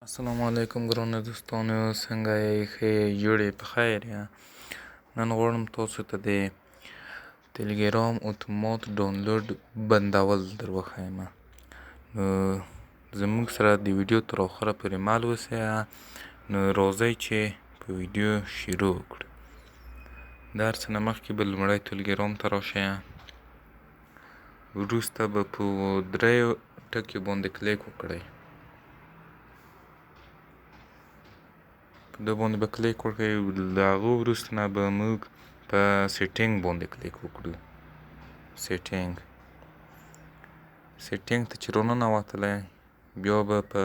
السلام علیکم ګرانو دوستانو، څنګه یې؟ ښه یې، جوړ یې، په خیر یې؟ نن غواړم تاسو ته د تلګرام اتومات ډاونلوډ بندول در وښایم. نو زموږ سره د ویډیو تر اخره پورې مل اوسئ. نو راځئ چې په ویډیو شروع وکړو. د هر څه نه مخکې به لومړی تلګرام ته راشئ، وروسته به په دریو ټکیو باندې کلیک وکړئ. په ده باندې به کلیک وکړئ. له هغه وروسته نه به موږ په setting باندې کلیک وکړو. setting ته چې راننوتلی، بیا به په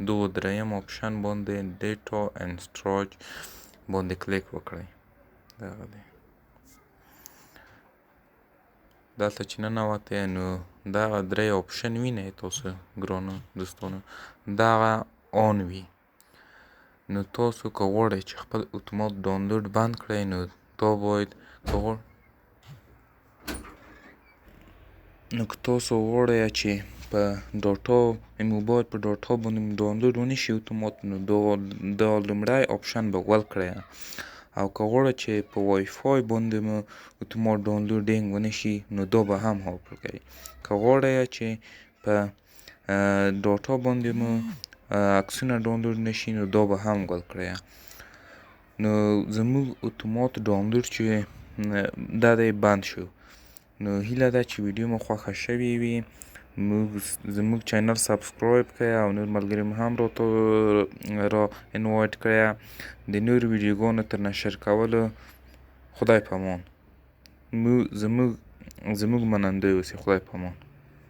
دغو دریم option باندې، data and storage باندې کلیک وکړئ. دغه دی، دلته چې ننوتی، نو دغه درې option وینئ تاسو ګرانو دوستانو، دغه on وي. نو تاسو که غواړئ چې خپل اتومات ډاونلوډ بند کړئ، نو دا باید که نو که تاسو غواړئ چې په data، موبایل په data باندې ډاونلوډ ونه شي اتومات، نو دا لومړی option به ګل کړئ، او که غواړئ چې په وای فای باندې مو اتومات downloading ونه شي، نو دا به هم off کړئ. که غواړئ چې په data باندې مو عکسونه ډاونلوډ نه شي، نو دا به هم ګل کړئ. نو زموږ اتومات ډاونلوډ چې دا دی، بند شو. نو هیله ده چې ویډیو مو خوښه شوې وي. موږ زموږ channel subscribe کړئ او نور ملګري مو هم راته را invite کړئ. د نورو ویډیوګانو تر نشر کولو خدای پامان. زموږ منندوی اوسئ. خدای پامان.